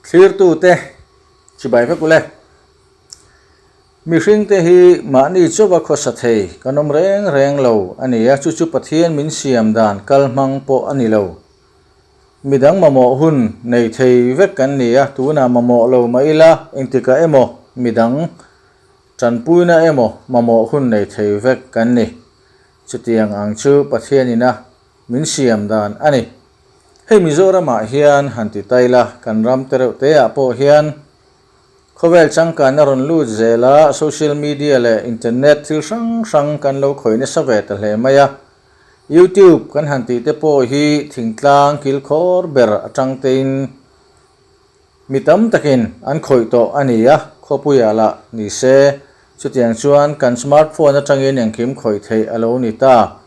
Thlirtute chibai vek ule. Mihringte hi mahni chauha khawsa thei kan awm reng reng lo a ni a, chu chu Pathian min siam dan kal hmang pawh a ni lo. Midang mamawh hun nei thei vek kan ni a, tunah mamawh lo mah ila engtikah emaw midang tanpuina emaw mamawh hun nei thei vek kan ni. Chutiang ang chu Pathianina min siam dan a ni. Hei Mizoramah hian han ti ta ila, kan ram te reuh te ah pawh hian khawvel changkanna rawn lut zel a, social media leh internet thil hrang hrang kan lo khawih nasa ve ta hle mai a. YouTube kan han tih te pawh hi thingtlang kilkhawr ber atang tein Mi tam takin an khawih tawh a ni a, khawpuiah lah ni se, chutiang chuan kan smartphone atangin engkim khawih theih a lo ni ta.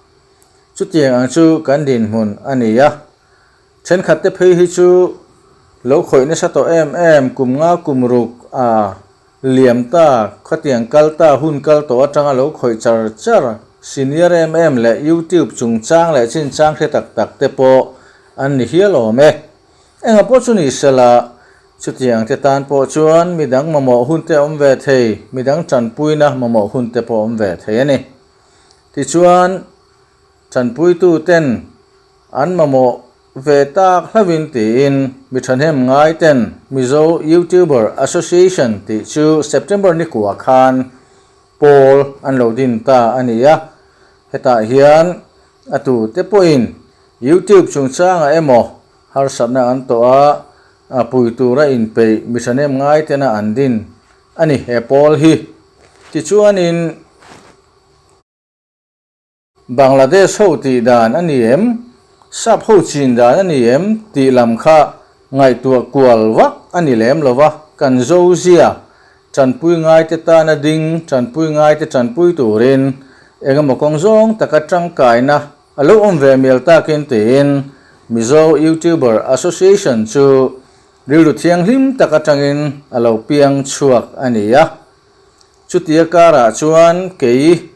Chutiang ang chu kan dinhmun a ni a. Thenkhatte phei hi chu lo khawih nasa tawh em em, kum nga kum ruk a liam ta, khatiang kal ta, hun kal tawh atanga lo khawih char char, senior em em leh YouTube chungchang leh chinchang hre tak tak te pawh an ni hial awm e. Engah pawh chu ni sela, chutiang te tan pawh chuan midang mamawh hun te awm ve thei, midang tanpuina mamawh hun te pawh awm ve thei a ni. Tichuan, tanpuitu ten an mamawh ve tak hlauhin tiin mi thahnem ngai ten Mizo YouTuber Association tih chu September ni kuah khan pawl an lo din ta a ni a, hetah hian a tute pawhin YouTube chungchangah emaw Harsatna an tawh a, a pui tura inpeih mi thahnem ngai tena an din a ni he pawl hi. Tichuanin Bangladesh ho tih dan a ni em, Sap ho chin dan a ni em tih lam kha ngaihtuah kual vak a ni lem lo va, kan zo zia tanpui ngaite tana ding, tanpui ngaite tanpui turin engemaw kawng zawng taka tangkaina A lo awm ve mial takin tiin Mizo YouTuber Association chu rilru thianghlim tak atangin a lo piang chhuak a ni a. Chutia karah chuan kei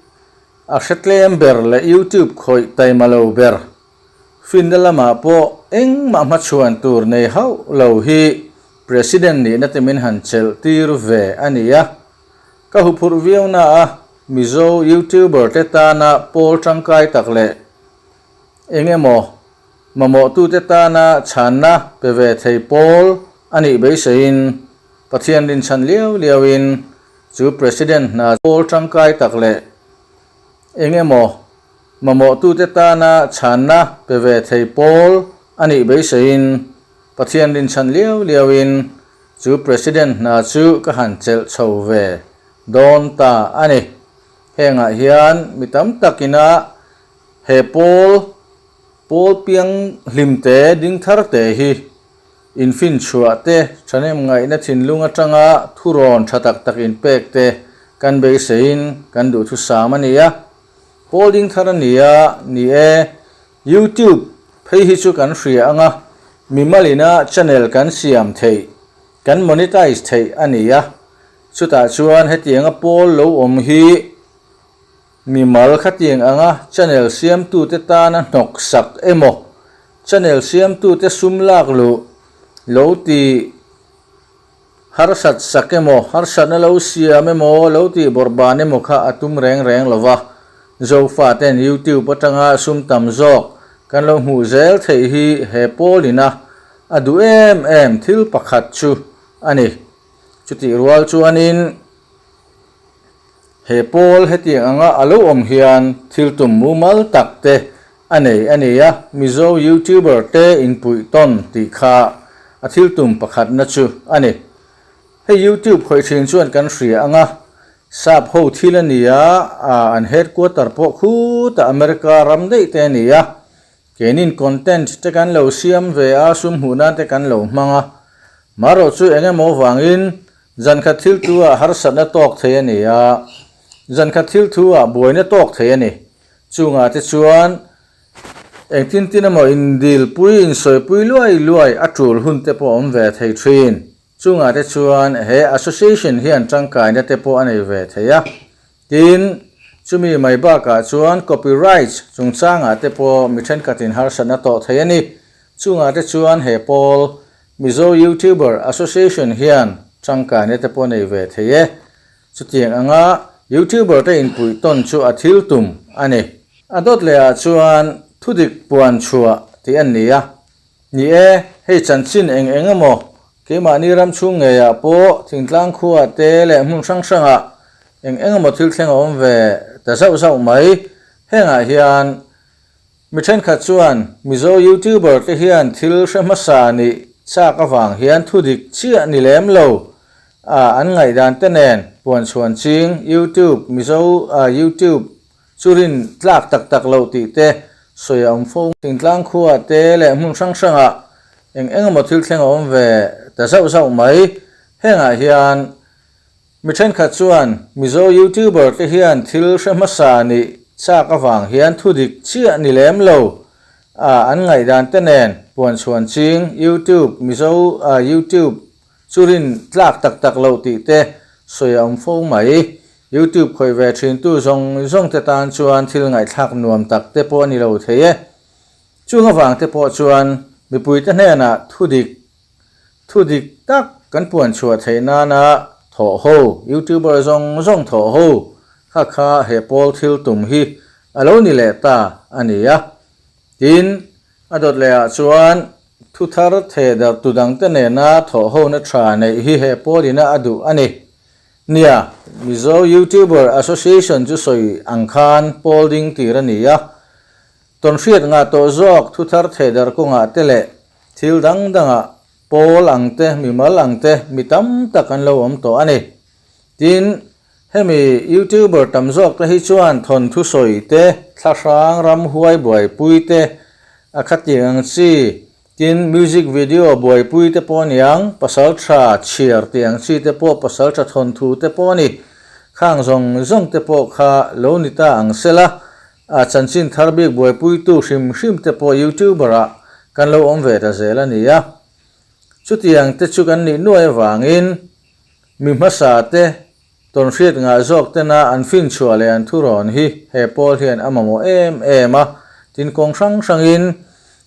a hretlem ber leh YouTube khawih taima lo ber finna lamah pawh engmah hmachhuan tur nei hauh lo hi President nihna te min han chelh tir ve a ni a. Ka huphurh viau na a, Mizo YouTuber te tana pawl tangkai tak leh eng emaw mamawhtute tana chhanna pe ve thei pawl a nih beiseiin Pathian rinchhan liau liauin chu President hna pawl tangkai tak leh eng emaw mamawhtute tana chhanna pe ve thei pawl a nih beiseiin Pathian rinchhan liau liauin chu President hna chu ka han chelh chho ve dawn ta a ni. Hengah hian mi tam takina he pawl pawl piang hlim te ding thar te hi infinchhuah te thahnem ngaihna thinlung atanga thurawn tha tak tak inpek te kan beiseiin kan duhthusam a ni a. Pawl ding thar a ni a, ni e, YouTube phei hi chu kan hria anga mimalina channel kan siam theih, kan monetize theih a ni a. Chutah chuan hetianga pawl lo awm hi mimal khatiang anga channel siamtute tana hnawk sak emaw, channel siamtute sum lak luh lo ti harsat sak emaw, harsatna lo siam emaw, lo tih bawrhban emaw kha a tum reng reng lo va. Zofaten YouTube atanga sum tam zawk kan lo hmuh zel theih hi he pawlina a duh em em thil pakhat chu a ni. Chutih rual chuanin he pawl hetiang anga a lo awm hian thil tum mumal tak te a nei a ni a, Mizo YouTuber te inpuih tawn tih kha a thil tum pakhatna chu a ni. Hei YouTube khawih thin chuan kan hria anga sap ho thil a ni a, an headquarter pawh khutah America ram daih te a ni a, Keinin content te kan lo siam ve a, sum hmuh nan te kan lo hmang a. Marawh chu eng emaw vangin zan khat thil thu ah harsatna tawk thei a ni a, zan khat thil thu ah buaina tawk thei a ni. Chungah te chuan engtin tin emaw indilpui, insawipui luai luai a tul hun te pawh a awm ve thei thin. Chungah te chuan he association hian tangkaina te pawh a nei ve thei a. Tin, chumi mai bakah chuan copyrights chungchangah te pawh mi thenkhatin harsatna tawh thei a ni. Chungah te chuan he pawl Mizo Youtuber Association hian tangkaina te pawh nei ve thei e. Chutiang anga Youtuber te inpuih tawn chu a thil tum a ni. A dawt leh ah chuan thudik puan chhuah tih an ni a. Ni e, hei chanchin eng eng emaw keimahni ram chhung ngeiah pawh thingtlang khuaah te leh hmun hrang hrangah eng eng emaw thil thleng a awm ve ta zauh zauh mai. Hengah hian Mi thenkhat chuan Mizo YouTuber te hian thil hre hmasa nih chak avang hian thudik chiah ni lem lo a an ngaihdan te nen puanchhuan ching YouTube Mizo YouTube chu rin tlak tak tak loh tih te sawi a awm fo. Thingtlang khuaah te leh hmun hrang hrangah eng eng emaw thil thleng a awm ve ta zauh zauh mai. Hengah hian Mi thenkhat chuan Mizo YouTuber te hian thil hre hmasa nih chak avang hian thudik chiah ni lem lo a an ngaihdan te nen puanchhuan ching YouTube Mizo YouTube chu rin tlak tak tak loh tih te sawi a awm fo mai. YouTube khawih ve thintu zawng zawng te tan chuan thil ngaihthlak nuam tak te pawh a ni lo thei e. Chung avang te pawh chuan mipuite hnenah thudik Thu dik tak kan puan chhuah theih nana thawh ho, YouTuber zawng zawng thawh ho kha kha he pawl thil tum hi a lo ni leh ta a ni a. Tin, a dawt leh ah chuan thu thar theh darh tu dangte nena thawh hona tha neih hi he pawl ina a duh a ni. Nia, Mizo YouTuber Association chu sawi ang khan pawl ding tir a ni a. Tawnhriat ngah tawh zawk thu thar theh darh kawngah te leh Thil dang dangah pawl ang te, mimal ang te, mi tam tak an lo awm tawh a ni. Tin, hemi YouTuber tam zawk te hi chuan thawnthu sawi te, thlahrang ramhuai buaipui te, a khatiang ang chi, tin music video buaipui te pawh a niang, pasaltha chhiar tih ang chi te pawh, pasaltha thawnthu te pawh a ni. Khang zawng zawng te pawh kha lo ni ta ang sela, A chanchin thar bik buaipuitu hrim hrim te pawh YouTuber ah kan lo awm ve ta zel a ni a. Chutiang te chu kan nih nuai avangin mi hmasa te tawnhriat ngah zawk tena an finchhuah leh an thurawn hi he pawl hian a mamawh em em a. Tin kawng hrang hrangin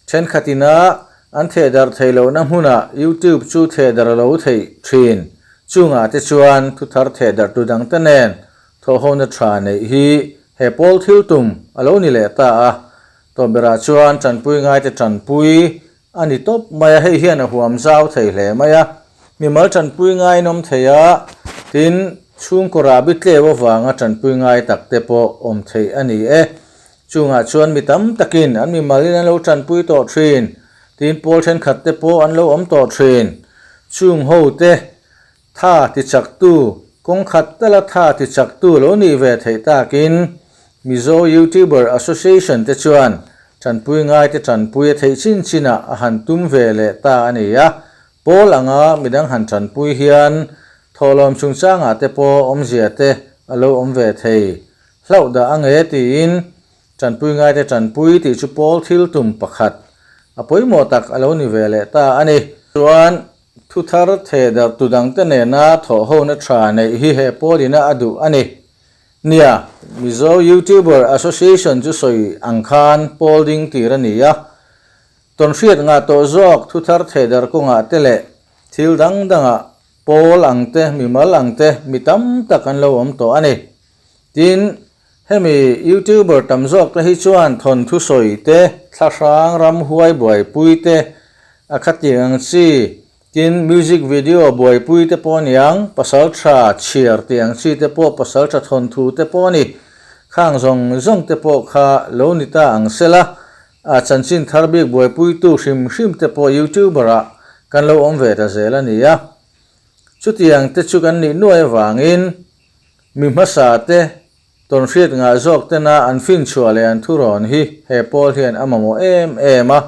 thenkhat ina an thehdarh theih lohna hmunah YouTube chu thehdarh a lo theih thin. Chungah te chuan thuthar thehdarh tu dangte nen Thawhhona tha neih hi he pawl thil tum a lo ni leh ta a, tawhberah chuan tanpui ngaite tanpui a ni tawp mai a, hei hian a huam zau thei hle mai a, mimal tanpui ngai in awm thei a, tin chhungkaw rahbi tleu avanga tanpui ngai tak te pawh awm theih a ni e. Chungah chuan mi tam takin an mimalin an lo tanpui tawh thin, tin pawl thenkhat te pawh an lo awm tawh thin, chung ho te Tha tichaktu, kawng khat tala tha tichaktu lo nih ve theih takin Mizo YouTuber Association te chuan tanpui ngaite tanpui a theih chin chinah a han tum ve leh ta a ni a. Pawl anga midang han tanpui hian thawhlawm chungchangah te pawh awmzia te a lo awm ve thei hlauh dah ang e tiin tanpui ngaite tanpui tih chu pawl thil tum pakhat a pawimawh tak a lo ni ve leh ta a ni. Chuan Thu thar theh darh tu dangte nena thawh hona tha neih hi he pawl ina a duh a ni. Nia, Mizo YouTuber Association chu sawi ang khan pawl ding tir a ni a. Tawnhriat ngah tawh zawk thu thar theh darh kawngah te leh thil dang dangah pawl ang te, mimal ang te mi tam tak an lo awm tawh a ni. Tin, hemi YouTuber tam zawk te hi chuan thawnthu sawi te, thlahrang ramhuai buaipui te, a khatiang ang chi, tin music video buaipui te pawh a niang, pasaltha chhiar tih ang chi te pawh, pasaltha thawnthu te pawh a ni. Khang zawng zawng te pawh kha lo ni ta ang sela, a chanchin thar bik buaipuitu hrim hrim te pawh YouTuber ah kan lo awm ve ta zel a ni a. Chutiang te chu kan nih nuai avangin Mi hmasa te, tawnhriat ngah zawk tena an finchhuah leh an thurawn hi he pawl hian a mamawh em em a,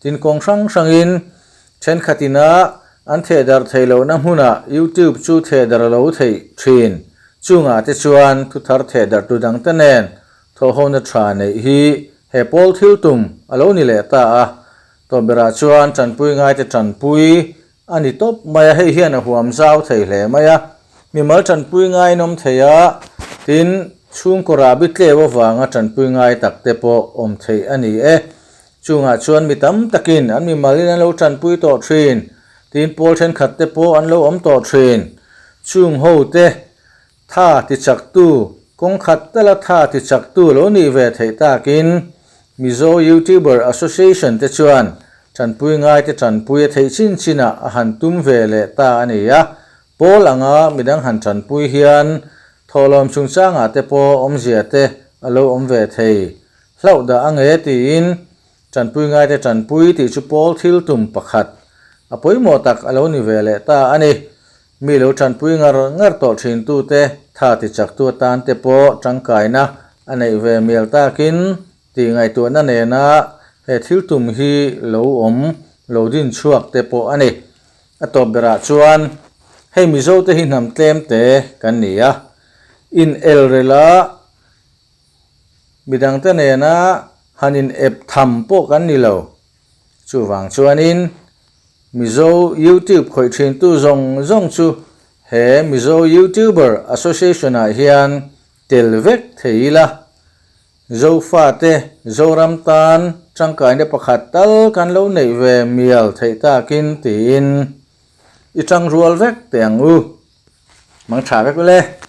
tin kawng hrang hrangin thenkhat ina an thehdarh theih lohna hmunah YouTube chu thehdarh a lo theih thin. Chungah te chuan thuthar thehdarh tu dangte nen thawhhona tha neih hi he pawl thil tum a lo ni leh ta a, tawhberah chuan tanpui ngaite tanpui A ni tawp mai a, hei hian a huam zau thei hle mai a. Mimal tanpui ngai in awm thei a, tin chhungkaw rahbi tleu avanga tanpui ngai tak te pawh awm theih a ni e. Chungah chuan mi tam takin an mimalin an lo tanpui tawh thin. Tin, pawl thenkhat te pawh an lo awm tawh thin. Chung ho te tha tichaktu, kawng khat tala tha tichaktu lo nih ve theih takin Mizo YouTuber Association te chuan tanpui ngaite tanpui a theih chin chinah a han tum ve leh ta a ni a. Pawl anga midang han tanpui hian thawhlawm chungchangah te pawh awmzia te a lo awm ve thei hlauh dah ang e tiin Tanpui ngaite tanpui tih chu pawl thil tum pakhat a pawimawh tak a lo ni ve leh ta a ni. Mi lo tanpui ngar ngar tawh thintute tha tichaktu atan te pawh tangkaina a neih ve mial takin tih ngaihtuahna nena he thil tum hi lo awm lo din chhuak te pawh a ni. A tawp berah chuan hei Mizote hi hnam tlem te kan ni a, in elrela Midangte nena han in ep tham pawh kan ni lo. Chuvang chuanin Mizo YouTube khawih thintu zawng zawng chu he Mizo YouTuber Association ah hian tel vek thei ila. Zofate Zoram tan tangkaina pakhat tal kan lo neih ve mial theih takin tiin i tangrual vek teh ang u. Mang tha vek ule.